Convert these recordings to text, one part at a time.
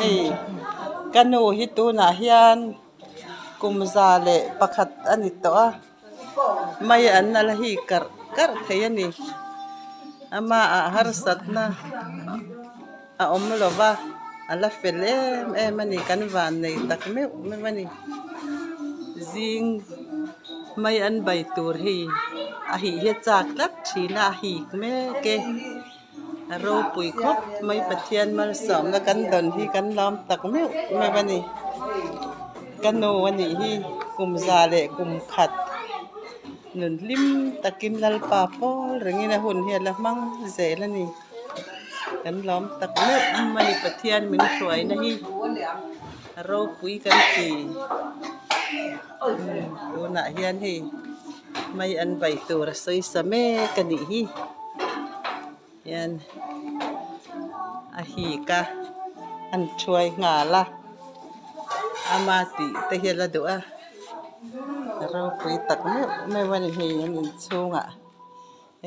Hei ka nu hi tunah hian kum 101 a ni tawh a mai an la hi karh karh thei a ni amah harsatna a awm lo va a la fel em em a ni kan van nei tak meuh meuh a ni zing mai an bai tur hi a hih hi a chak tlat thin a a hik mek e a ropui khawp mai Pathian malsawmna kan dawn hi kan lawm tak meuh meuh a ni ka nu a nih hi kum 101 nun hlim takin Lalpa pawl rengin a hun hi a la hmang zel a ni. Kan lawm tak meuh a ni Pathian min hruaina hi a ropui kan ti tunah hian hei mai an vai tur a sawi sa mek a nih hi hian a hik a an thuai nghal a ama tih te hi a la duh a a ropui tak meuh meuh a ni hei an inchhungah.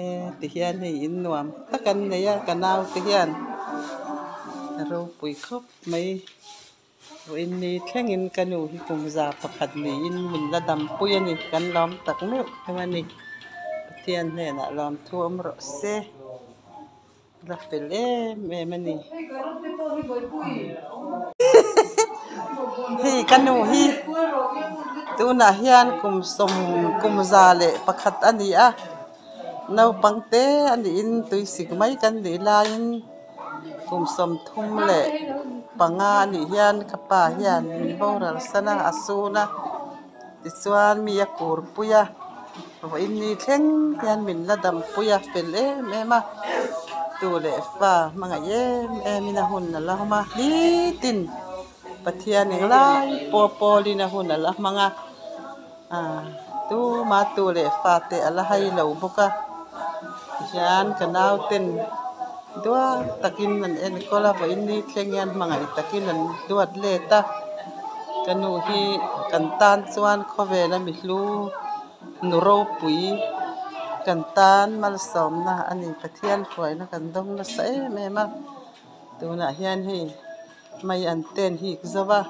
E ti hian hei in nuam tak an nei a ka nau te hian a ropui khawp mai vawiin ni thlengin ka nu hi kum 101 niin min la dampui a ni kan lawm tak meuh theuh a ni Pathian hnenah lawm thu awm rawh se la fel em em a ni hei ka nu hi tunah hian kum sawm kum 101 a ni a naupang te a niin tuisik mai kan nih laiin kum 35 a nih hian ka pa hian min boral san a a sun a tichuan mi a kur pui a vawiin ni thleng hian min la dampui a fel em em a tu leh fa hmangaih em em in a hun a la hawm a nitin Pathian englai pawh pawlin a hun a la hmang a ah tuma tu leh fa te a la hai lo bawk a tihian ka nau ten duat takin an enkawl a vawiin ni thleng hian hmangaih takin an duat let a ka nu hi kan tan chuan khawvel a mi hlu nu ropui kan tan malsawmna a ni Pathian hruaina kan dawng nasa em em a tunah hian hei mai an ten hik zo va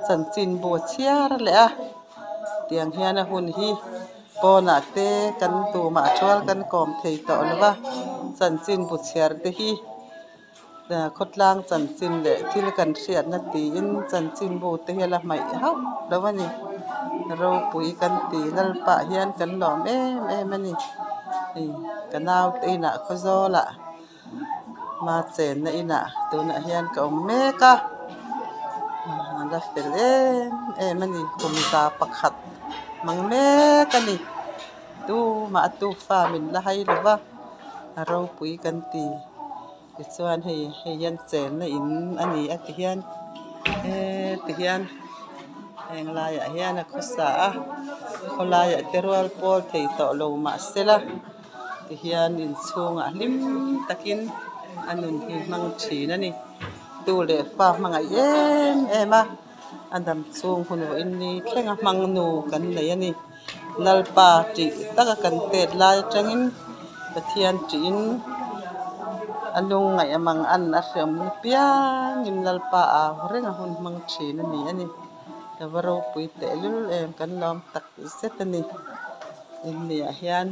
chanchin bu a chhiar leh a tiang hian a hun hi pawnah te kan tumah thual kan kawm thei tawh lo va chanchin bu chhiar te hi khawtlang chanchin leh thil kan hriatna tiin chanchin bu te hi a la hmaih hauh lo a ni ropui kan ti lalpah hian kan lawm em em a ni hei ka naute inah khawzawlah hma chenna inah tunah hian ka awm mek a a la fel em em a ni kum 101 hmang mek a ni tumah a tufa min la hai lo va a ropui kan ti tichuan hei hei hian chenna in a ni a ti hian eee ti hian heng laiah hian a khawsa a khawlaiah te rual pawl thei tawh lo mahsela. Tihian inchhungah hlim takin a nun hi hmang thin a ni. Tu leh fa hmangaih em em a, a dam chhung hun vawiin ni thlenga hmang nu kan nei a ni. Lalpa tih taka kan tet lai atangin Pathian tihin a lungngaih a mang an a hreawm piangin Lalpa au reng a hun hmang thin a ni a ni. Ka va ropui tehlul em kan lawm tak zet a ni. Inniah hian.